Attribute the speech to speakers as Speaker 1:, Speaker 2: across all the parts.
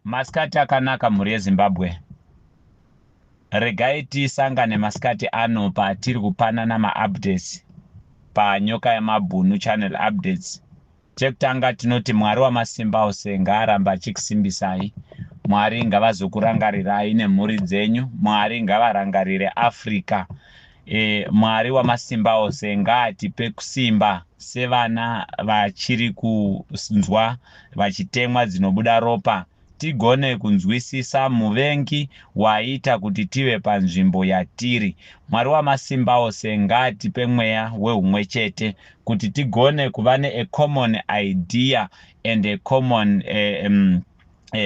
Speaker 1: Masikati akanaka mhuri yeZimbabwe. Regai tisangane masikati ano patiri kupanana maupdates paNyoka yemabhunu channel updates. Chekutanga tinoti Mwari wamasimba ose ngaarambe achikusimbisai. Mwari ngavazokurangarirai nemhuri dzenyu. Mwari ngavarangarire Africa. Mwari wamasimba ose ngaatipe kusimba sevana vachiri kunzwa vachitemwa dzinobuda ropa tigone kunzwisisa muvengi waita kuti tive panzvimbo yatiri. Mwari wamasimba ose ngaatipe mweya weumwe chete kuti tigone kuva ne a common idea and a common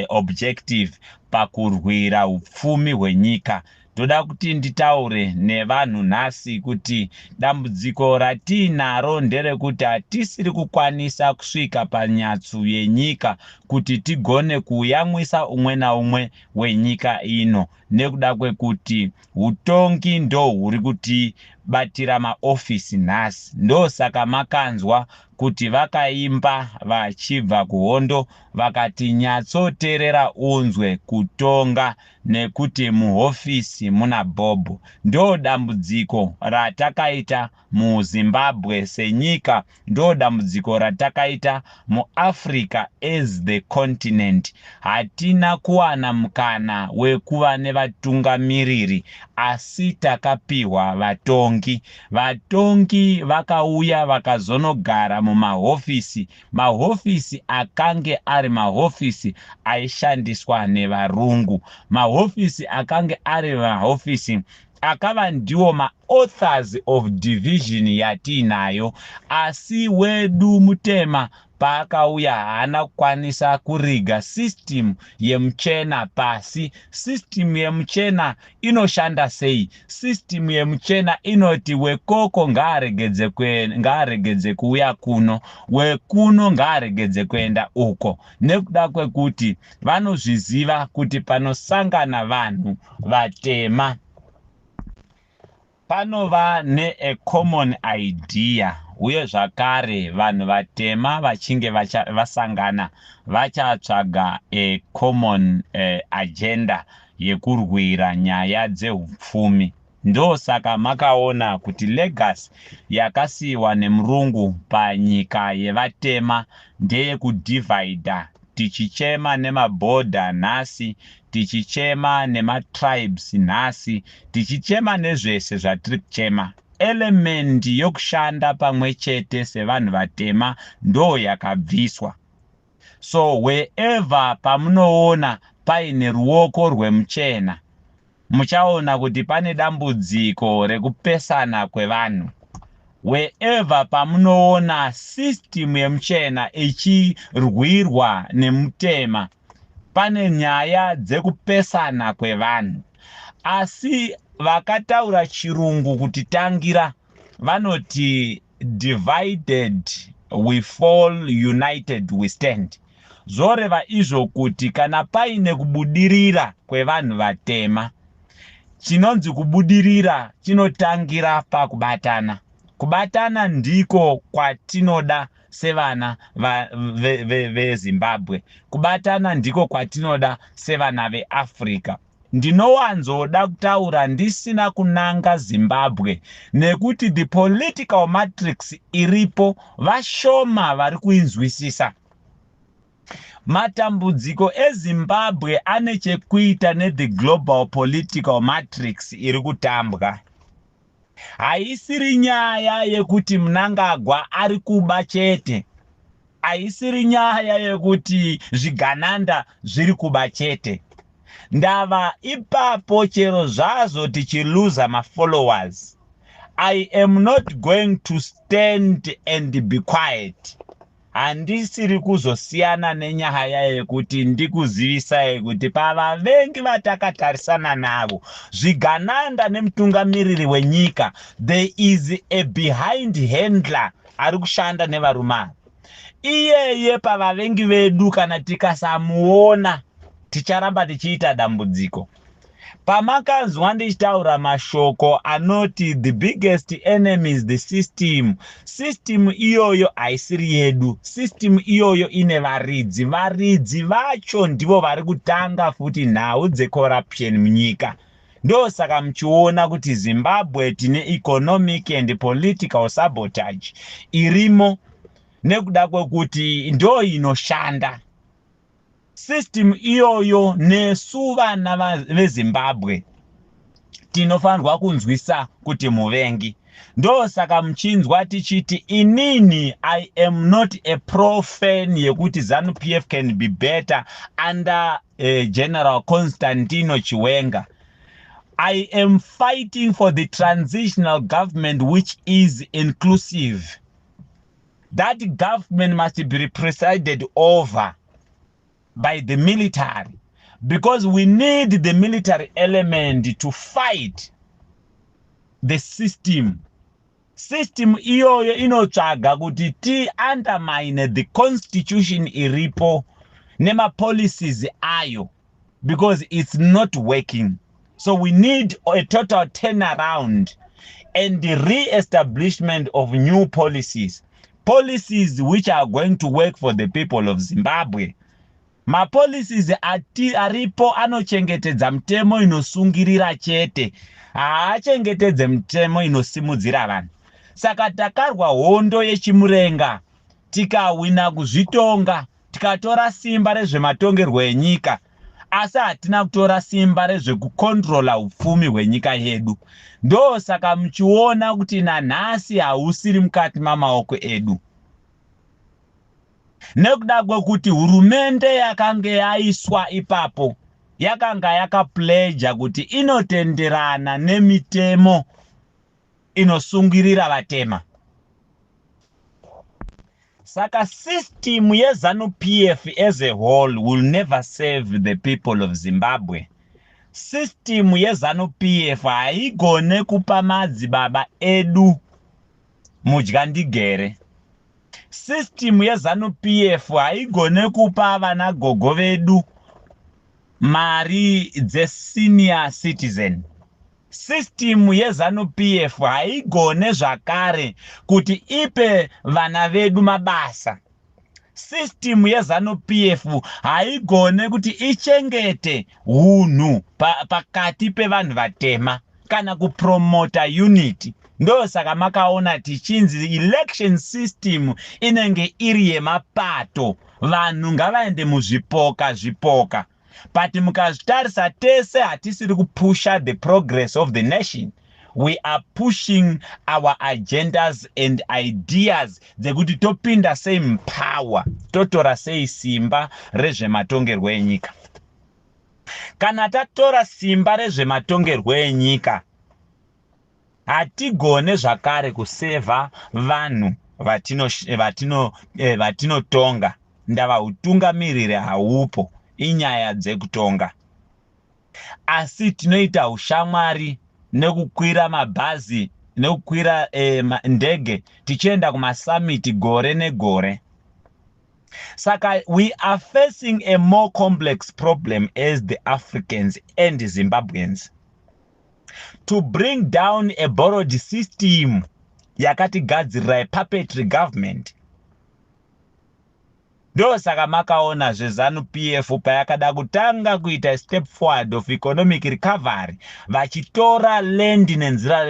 Speaker 1: objective pakurwira upfumi hwenyika. Ndoda kuti nditaure nevanhu nhasi kuti dambudziko ratiinaro nderekuti hatisiri kukwanisa kusvika panyatsu yenyika kuti tigone kuyamwisa umwe naumwe wenyika ino nekuda kwekuti utongi ndo huri kutibatira maofisi nhasi. Ndosaka makanzwa kuti vakaimba vachibva kuhondo vakati nyatsoteerera unzwe kutonga nekuti muhofisi muna Bob. Ndo dambudziko ratakaita muZimbabwe senyika, ndo dambudziko ratakaita muAfrica as the continent. Hatina kuwana mukana wekuva nevatungamiriri asi takapiwa vatongi. Vatongi vakauya vakazonogara mumahofisi. Mahofisi akange ari mahofisi aishandiswa nevarungu. Mahofisi akange ari mahofisi akava ndiwo maauthors of division yatiinayo, asi wedu mutema paakauya haana kukwanisa kuriga system yemuchena pasi. System yemuchena inoshanda sei? System yemuchena inoti wekoko ngaaregedze kuuya kuno, wekuno ngaaregedze kuenda uko, nekuda kwekuti vanozviziva kuti panosangana vanhu vatema panova ne common idea, uye zvakare vanhu vatema vachinge vasangana vachatsvaga a common agenda yekurwira nyaya dzeupfumi. Ndosaka makaona kuti legacy yakasiyiwa nemurungu panyika yevatema ndeyekudhivhaidha. Tichichema nemabhodha nhasi, tichichema nematribes nhasi, tichichema nezvese zvatiri kuchema, element yokushanda pamwe chete sevanhu vatema ndo yakabviswa. So wherever pamunoona paine ruoko rwemuchena, muchaona kuti pane dambudziko rekupesana kwevanhu. Wherever pamunoona system yemuchena ichirwirwa nemutema, pane nyaya dzekupesana kwevanhu. Asi vakataura chirungu kuti tangira vanoti, "Divided we fall, united we stand." Zvoreva izvo kuti kana paine kubudirira kwevanhu vatema, chinonzi kubudirira chinotangira pakubatana. Kubatana ndiko kwatinoda sevana veZimbabwe, kubatana ndiko kwatinoda sevana veAfrica. Ndinowanzoda kutaura ndisina kunanga Zimbabwe nekuti the political matrix iripo vashoma vari kuinzwisisa. Matambudziko eZimbabwe ane chekuita nethe global political matrix iri kutambwa. Haisiri nyaya yekuti Mnangagwa ari kuba chete, haisiri nyaya yekuti zvigananda zviri kuba chete. Ndava ipapo, chero zvazvo tichiluza mafollowers, I am not going to stand and be quiet. Handisiri kuzosiyana nenyaya yekuti ndikuzivisai kuti pavavengi vatakatarisana navo, zvigananda nemutungamiriri wenyika, there is a behind handler ari kushanda nevarume ava. Iyeye pavavengi vedu, kana tikasamuona, ticharamba tichiita dambudziko. Pamakanzwa ndichitaura mashoko anoti the biggest enemy is the system, system iyoyo haisiri yedu, system iyoyo ine varidzi. Varidzi vacho ndivo vari kutanga futi nhau dzecorruption munyika. Ndosaka muchiona kuti Zimbabwe tine economic and political sabotage irimo, nekuda kwekuti ndo inoshanda system iyoyo. Nesu vana veZimbabwe tinofanirwa kunzwisa kuti muvengi. Ndosaka muchinzwa tichiti inini I am not a pro fan yekuti ZANU PF can be better under General Constantino Chiwenga. I am fighting for the transitional government which is inclusive. That government must be presided over by the military, because we need the military element to fight the system. System iyoyo inotsvaga kuti ti undermine the constitution iripo nemapolicies ayo, because it's not working. So we need a total turnaround and the re-establishment of new policies, policies which are going to work for the people of Zimbabwe. Mapolicies ati aripo anochengetedza mutemo inosungirira chete, haachengetedze mutemo inosimudzira vanhu. Saka takarwa hondo yechimurenga, tikahwina kuzvitonga, tikatora simba rezvematongerwo enyika, asi hatina kutora simba rezvekukontrola upfumi hwenyika yedu. Ndosaka muchiona kuti nanhasi hausiri mukati mamaoko edu, nekuda kwekuti hurumende yakanga yaiswa ipapo yakanga yakapledger kuti inotenderana nemitemo inosungirira vatema. Saka system yeZANU PF as a whole will never serve the people of Zimbabwe. System yeZANU PF haigone kupa madzibaba edu mudyandigere. System yeZANU PF haigone kupa vana gogo vedu mari dzesenior citizen. System yeZANU PF haigone zvakare kuti ipe vana vedu mabasa. System yeZANU PF haigone kuti ichengete hunhu pakati pevanhu vatema kana kupromota unity. Ndosaka makaona tichinzi election system inenge iri yemapato, vanhu ngavaende muzvipoka zvipoka. But mukazvitarisa tese, hatisiri kupusha the progress of the nation. We are pushing our agendas and ideas dzekuti topinda sei mupower, totora sei simba rezvematongerwo enyika. Kana tatora simba rezvematongerwo enyika, hatigone zvakare kusevha vanhu vatinotonga. Vatino ndava utungamiriri haupo, inyaya dzekutonga. Asi tinoita ushamwari nekukwira mabhazi, nekukwira ndege tichienda kumasummit gore negore. Saka we are facing a more complex problem as the Africans and Zimbabweans to bring down a borrowed system yakatigadzirira puppetry government. Ndosaka makaona zveZANU PF payakada kutanga kuita step forward of economic recovery, vachitora land nenzira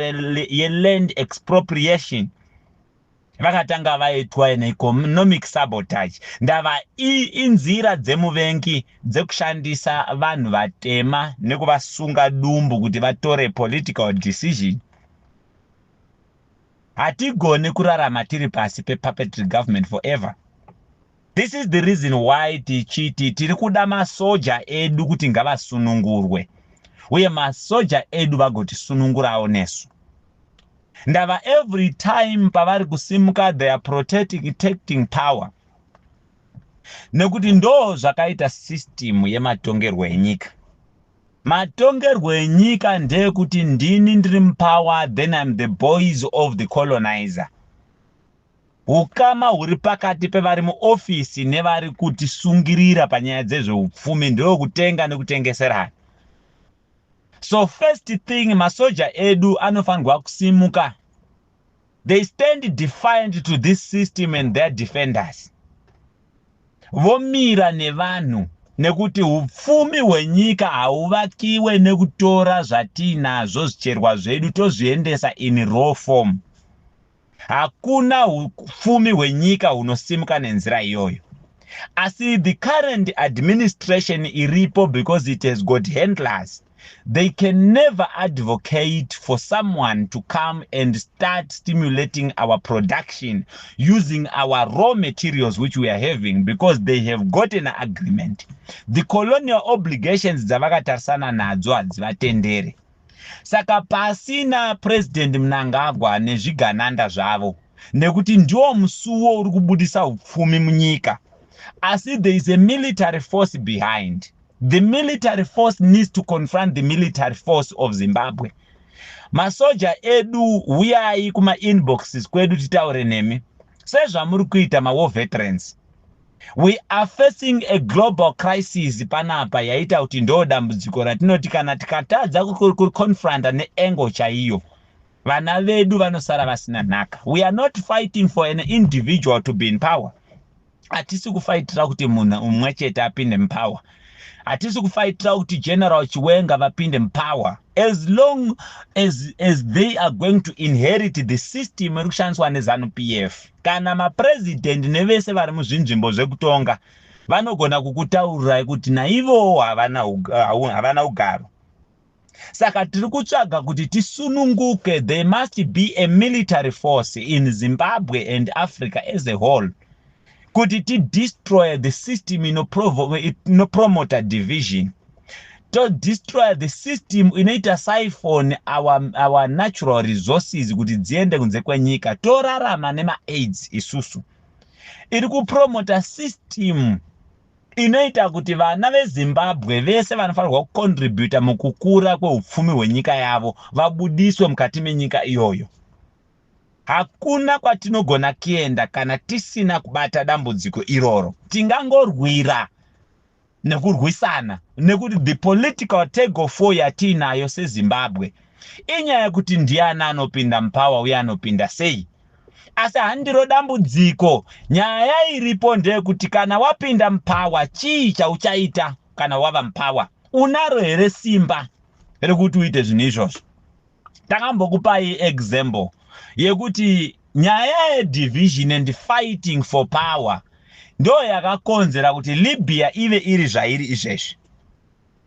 Speaker 1: yeland expropriation, vakatanga vaitwa neeconomic sabotage. Ndava inzira dzemuvengi dzekushandisa vanhu vatema nekuvasunga dumbu kuti vatore political decision. Hatigoni kurarama tiri pasi pepuppetry government forever. This is the reason why tichiti tiri kuda masoja edu kuti ngavasunungurwe, uye masoja edu vagotisunungurawo nesu. Ndava every time pavari kusimuka, they are protecting power, nekuti ndo zvakaita system yematongerwo enyika. Matongerwo enyika ndeyekuti ndini ndiri mupower, then I'm the boys of the colonizer. Ukama huri pakati pevari muofisi nevari kutisungirira panyaya dzezveupfumi ndewekutenga nekutengeserana. So first thing, masoja edu anofanirwa kusimuka. They stand defiant to this system and their defenders. Vomira nevanhu, nekuti upfumi hwenyika hauvakiwe nekutora zvatiinazvo, zvicherwa zvedu, tozviendesa in raw form. Hakuna upfumi hwenyika hunosimuka nenzira iyoyo. Asi the current administration iripo, because it has got handlers, they can never advocate for someone to come and start stimulating our production using our raw materials which we are having, because they have got an agreement. The colonial obligations dzavakatarisana nadzo hadzivatendere. Saka pasina President Mnangagwa nezvigananda zvavo, nekuti ndiwo musuwo uri kubudisa upfumi munyika. Asi there is a military force behind. The military force needs to confront the military force of Zimbabwe. Masoja edu, huyai kumainboxes kwedu titaure nemi sezvamuri kuita mawar veterans. We are facing a global crisis panapa yaita kuti ndo dambudziko ratinoti kana tikatadza kuconfronta neangle chaiyo, vana vedu vanosara vasina nhaka. We are not fighting for an individual to be in power. Hatisi kufaitira kuti munhu mumwe chete apinde mupower. Hatisi kufaitira kuti General Chiwenga vapinde mupower. As long as they are going to inherit the system iri kushandiswa neZANU PF, kana mapurezidendi nevese vari muzvinzvimbo zvekutonga vanogona kukutaurirai kuti naivowo havana ugaro. Saka tiri kutsvaga kuti tisununguke. There must be a military force in Zimbabwe and Africa as a whole kuti tidestroy the system inopromota division, todestroy the system inoita siphon our natural resources kuti dziende kunze kwenyika, torarama nemaaids isusu, iri kupromota system inoita kuti vana veZimbabwe vese vanofanirwa kucontributa mukukura kweupfumi hwenyika yavo vabudiswe mukati menyika iyoyo. Hakuna kwatinogona kuenda kana tisina kubata dambudziko iroro. Tingangorwira nekurwisana, nekuti the political tug of war yatiinayo seZimbabwe inyaya yekuti ndiani anopinda mupower uye anopinda sei. Asi handiro dambudziko. Nyaya iripo ndeyekuti kana wapinda mupower, chii chauchaita kana wava mupower? Unaro here simba rekuti uite zvinhu izvozvo? Takambokupai example yekuti nyaya yedivision and fighting for power ndo yakakonzera kuti Libya ive iri zvairi izvezvi.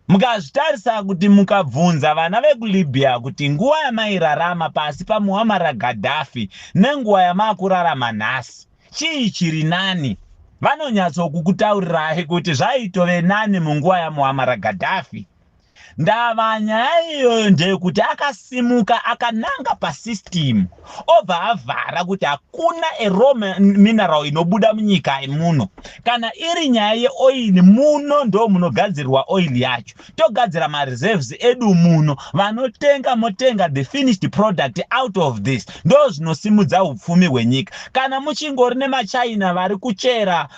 Speaker 1: Mukazvitarisa kuti mukabvunza vana vekuLibya kuti nguva yamairarama pasi paMuammar Gaddafi nenguva yamaakurarama nhasi, chii chiri nani, vanonyatsokukutaurirai kuti zvaitove nani munguva yaMuammar Gaddafi. Ndava nyaya iyoyo ndeyekuti akasimuka akananga pasystem, obva avhara kuti hakuna a raw mineral inobuda munyika muno. Kana iri nyaya yeoil, muno ndo munogadzirwa oil yacho, togadzira mareserves edu muno. Vanotenga motenga the finished product out of this. Ndo zvinosimudza upfumi hwenyika. Kana muchingori nemaChina vari kuchera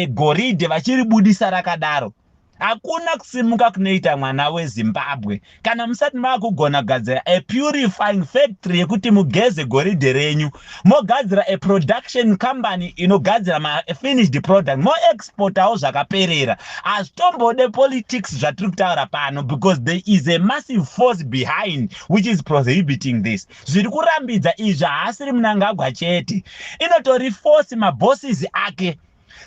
Speaker 1: goridhe vachiribudisa rakadaro, hakuna kusimuka kunoita mwana weZimbabwe. Kana musati maakugona kugadzira a purifying factory yekuti mugeze goridhe renyu, mogadzira a production company inogadzira mafinished product, moexportawo zvakaperera. Hazvitombode politics zvatiri kutaura pano, because there is a massive force behind which is prohibiting this. Zviri kurambidza izvi haasiri Mnangagwa chete, inotori force, mabosses ake.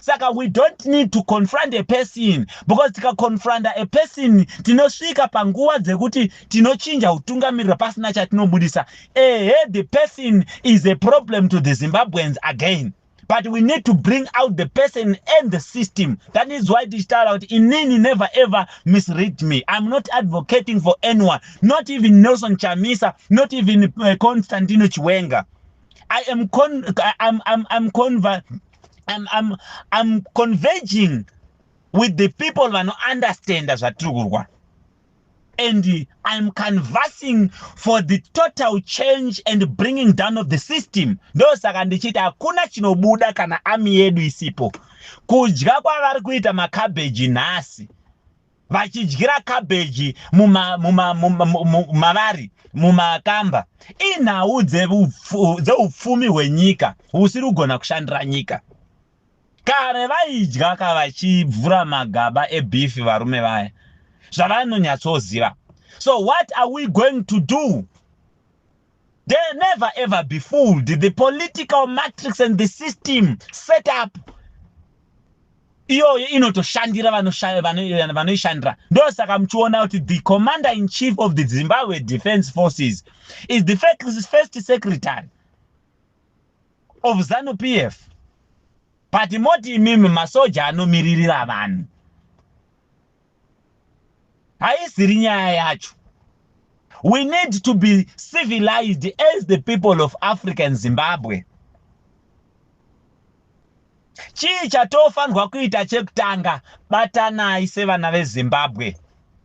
Speaker 1: Saka we don't need to confront a person, because tikaconfronta a person tinosvika panguva dzekuti tinochinja utungamiriro pasina chatinobudisa. Ehe, the person is a problem to the Zimbabweans again, but we need to bring out the person and the system. That is why tichitaura kuti inini, never ever misread me, I'm not advocating for anyone, not even Nelson Chamisa, not even Constantino Chiwenga. I am con I'm, conver I'm converging with the people vanounderstanda zvatiri kurwa, and I'm canvassing for the total change and bringing down of the system. Ndosaka ndichiti hakuna chinobuda kana army yedu isipo. Kudya kwavari kuita makabheji nhasi. Vachidyira kabheji mavari mumakamba. Inhau dzeupfumi hwenyika husiri kugona kushandira nyika. Kare vaidya ka vachivhura magaba ebhifi varume vaya, zvavanonyatsoziva. So what are we going to do? They never ever be fooled. The political matrix and the system set up iyoyo inotoshandira vanoishandira. Ndosaka muchiona kuti the commander in chief of the Zimbabwe Defense Forces is the first secretary of ZANU PF, but moti imimi masoja anomiririra vanhu. Haisiri nyaya yacho. We need to be civilized as the people of Africa and Zimbabwe. Chii chatofanirwa kuita chekutanga? Batanai sevana veZimbabwe.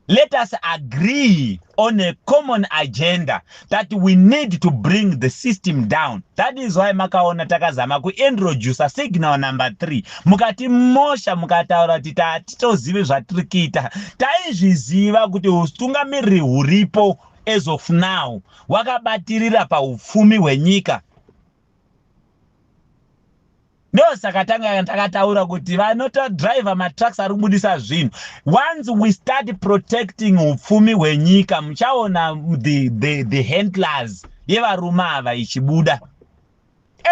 Speaker 1: Let us agree on a common agenda that we need to bring the system down. That is why makaona takazama kuintroduca signal number 3, mukati mosha, mukataura kuti tatitozive zvatiri kuita. Taizviziva kuti utungamiriri huripo as of now wakabatirira paupfumi hwenyika. Ndosaka tanga takataura kuti vanotodhiraivha matrucks ari kubudisa zvinhu, once we start protecting upfumi hwenyika, muchaona the handlers yevarume ava ichibuda.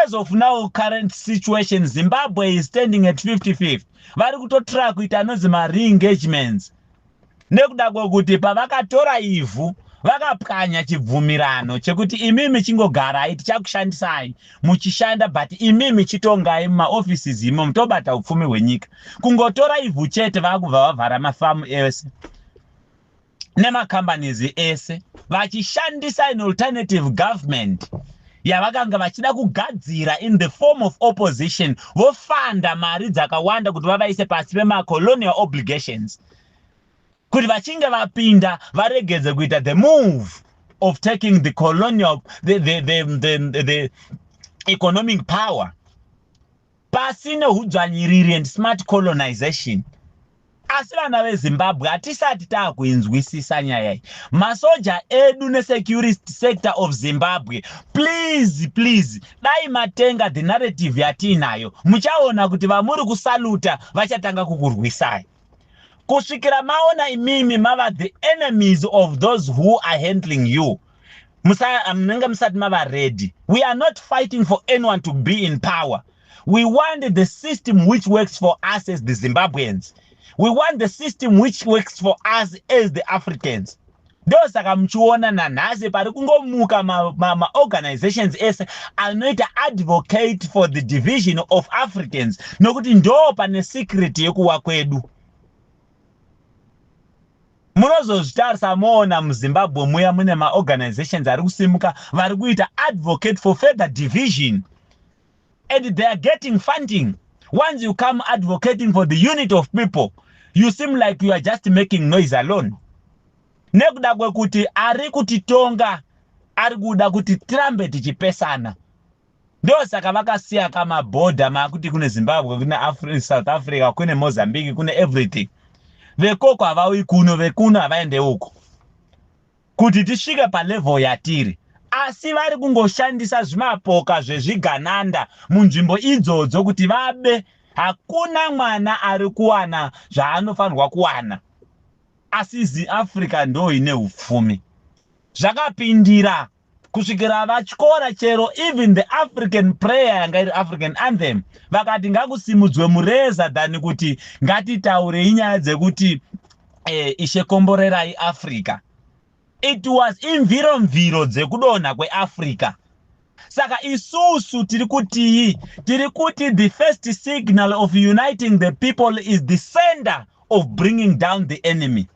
Speaker 1: As of now, current situation, Zimbabwe is standing at 55. Vari kutotraya kuita anonzi mareengagements nekuda kwekuti pavakatora ivhu vakapwanya chibvumirano chekuti imimi chingogarai, tichakushandisai muchishanda, but imimi chitongai mumaoffices imo, mutobata upfumi hwenyika. Kungotora ivhu chete, vaakubva vavhara mafamu ese nemacompanies ese, vachishandisa an alternative government yavakanga vachida kugadzira in the form of opposition. Vofanda mari dzakawanda kuti vavaise pasi pemacolonial obligations, kuti vachinge vapinda varegedze kuita the move of taking the colonial the economic power pasine udzvanyiriri and smart colonization. Asi vana veZimbabwe, hatisati taakuinzwisisa nyaya iyi. Masoja edu nesecurity sector of Zimbabwe, please, please, dai matenga the narrative yatiinayo. Muchaona kuti vamuri kusaluta vachatanga kukurwisai kusvikira maona imimi mava the enemies of those who are handling you. Munenge musati mava ready. We are not fighting for anyone to be in power. We want the system which works for us as the Zimbabweans. We want the system which works for us as the Africans. Ndosaka muchiona nanhasi pari kungomuka maorganizations ma ese anoita advocate for the division of Africans, nokuti ndo pane secret yekuwa kwedu. Munozozvitarisa moona muZimbabwe muya mune maorganizations ari kusimuka, vari kuita advocate for further division, and they are getting funding. Once you come advocating for the unit of people, you seem like you are just making noise alone, nekuda kwekuti ari kutitonga ari kuda kuti tirambe tichipesana. Ndosaka vakasiya kamabhodha maakuti kune Zimbabwe, kune South Africa, kune Mozambique, kune everything. Vekoko havauyi kuno, vekuno havaende uko, kuti tisvike palevel yatiri. Asi vari kungoshandisa zvimapoka zvezvigananda munzvimbo idzodzo kuti vabe. Hakuna mwana ari kuwana zvaanofanirwa kuwana, asi ziAfrica ndo ine upfumi zvakapindira kusvikira vatyora chero even the African prayer yanga iri African anthem. Vakati ngakusimudzwe mureza than kuti ngatitaurei nyaya dzekuti "Ishe komborerai Africa." It was imviro mviro dzekudonha kweAfrica. Saka isusu tiri kutii? Tiri kuti the first signal of uniting the people is the center of bringing down the enemy.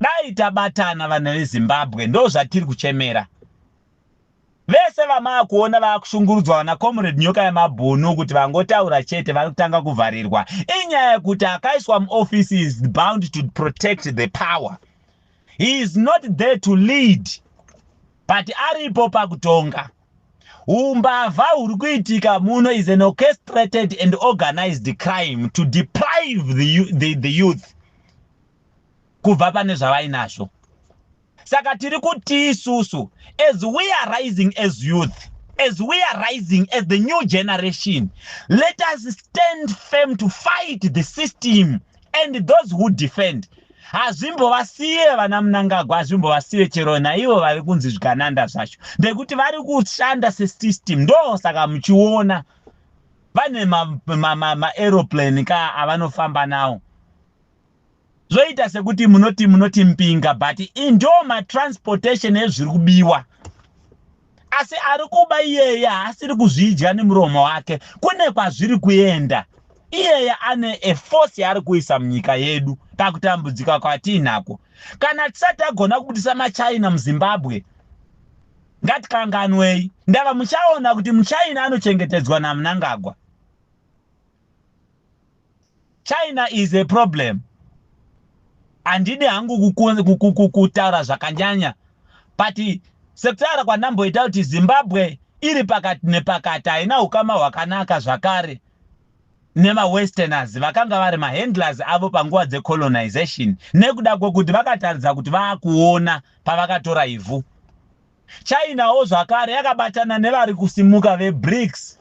Speaker 1: Dai tabatana, vana veZimbabwe, ndo zvatiri kuchemera. Vese vamaakuona vaakushungurudzwa, vana Comrade Nyoka Yemabhunu, kuti vangotaura chete vari kutanga kuvharirwa, inyaya yekuti akaiswa muoffice is bound to protect the power. He is not there to lead, but aripo pakutonga. Umbavha huri kuitika muno is an orchestrated and organized crime to deprive the youth. Kubva pane zvavainazvo. Saka tiri kuti isusu, as we are rising as youth, as we are rising as the new generation, let us stand firm to fight the system and those who defend. Hazvimbovasiye vana Mnangagwa, hazvimbovasiye chero naivo vari kunzi zvigananda zvacho, ndekuti vari kushanda sesystem. Ndo saka muchiona vane maaeroplane ka avanofamba nawo, zvoita sekuti munoti mpinga, but ndo matransportation ezviri kubiwa. Asi ari kuba iyeye haasiri kuzvidya nemuromo wake, kune kwazviri kuenda. Iyeye ane eforce yaari kuisa munyika yedu pakutambudzika kwatiinako. Kana tisati tagona kubudisa maChina muZimbabwe, ngatikanganwei. Ndava muchaona kuti muChina anochengetedzwa naMnangagwa. China is a problem. Handidi hangu kutaura zvakanyanya, but sekutaura kwandamboita kuti Zimbabwe iri pakati nepakati, haina ukama hwakanaka zvakare nemawesterners vakanga vari mahandlers avo panguva dzecolonization, nekuda kwekuti vakataridza kuti vaakuona pavakatora ivhu. Chinawo zvakare yakabatana nevari kusimuka veBRICS,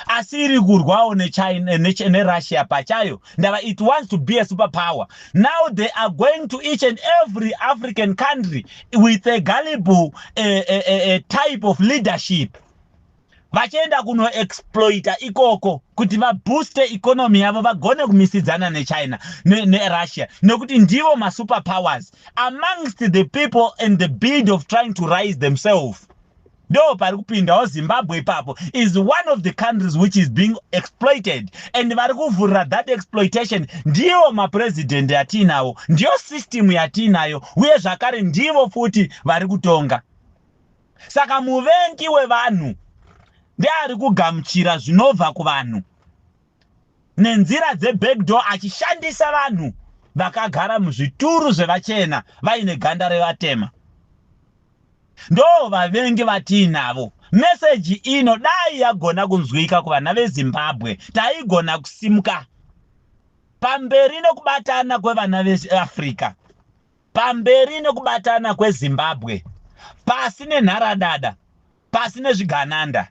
Speaker 1: asi iri kurwawo neRussia pachayo. Ndava it wants to be a super power. Now they are going to each and every African country with a gullible a type of leadership, vachienda kunoexploita ikoko kuti vabooste economy yavo, vagone kumisidzana neChina neRussia, nekuti ndivo masuper powers amongst the people and the bid of trying to rise themselves. Ndo pari kupindawo Zimbabwe ipapo, is one of the countries which is being exploited, and vari kuvhurira that exploitation ndivo mapurezidendi atiinawo, ndiyo system yatiinayo, uye zvakare ndivo futi vari kutonga. Saka muvengi wevanhu ndeari kugamuchira zvinobva kuvanhu nenzira dzebackdoor, achishandisa vanhu vakagara muzvituru zvevachena vaine ganda revatema. Ndo vavengi vatiinavo. Meseji ino dai yagona kunzwika kuvana veZimbabwe, taigona kusimuka pamberi nekubatana kwevana veAfrica, pamberi nekubatana kweZimbabwe, pasi nenharadada, pasi nezvigananda.